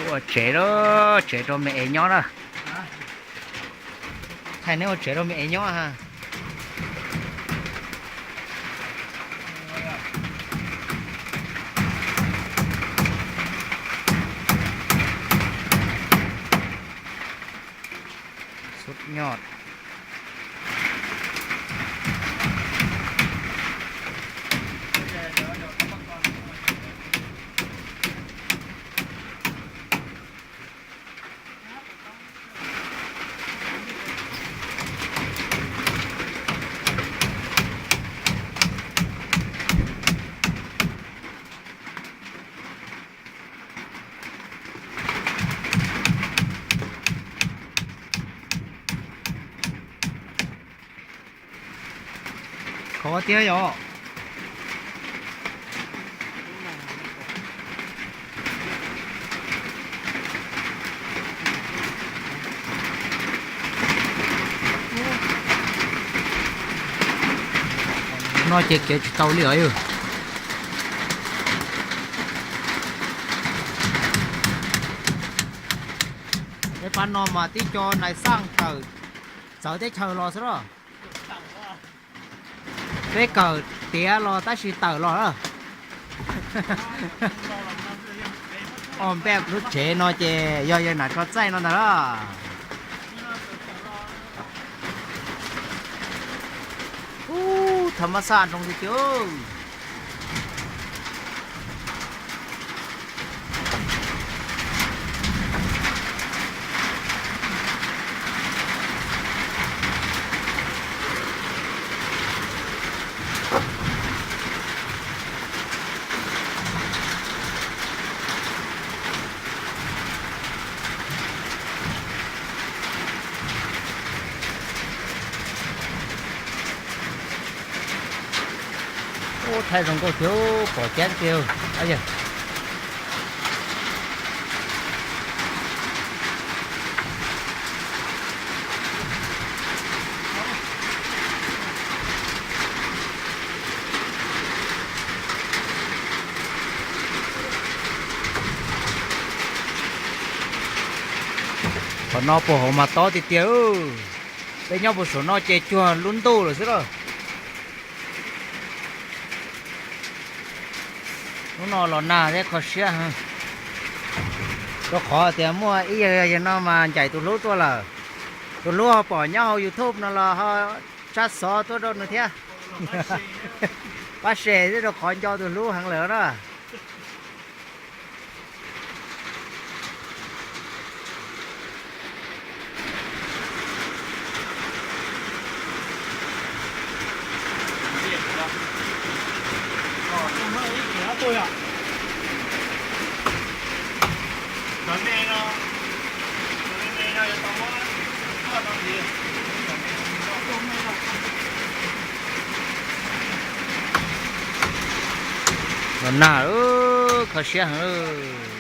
Ua tsev, tsev rau me es nyob na. Thaij neb ua tsev rau me es nyob ha. Sut nyoj. Khov tiag yom. No ces kev tsis tau li os yog. Peb pab no mas tib co nais xaj tawm txawv teb chaws los xwb los. Peb kawm tiav los tab sis tawm los na. Os, peb lub tsev no ces yog yawg Nam Tso Txaij no ntag los. Ub, thaum mab xaj nroo tiag tiag. Ub, thaij zoo nkauj tiag, pom cab tiag. Qhov no puag hauv mas tob tiag tiag. Peb nyob puag saum no ces cuag lub ntuj lawm xwb lauj. Hnub no los nag thiab kho siab heev, rau qhov tias muaj ib yawg no mas ncaim tus hlub tuaj lawm. Tus hlub ho pom nyob hauv YouTube no los ho tshaj xov tuaj rau nws thiab. Pab share thiab rau qhov nco tus hlub heev lawm na. Los nag, kho siab heev.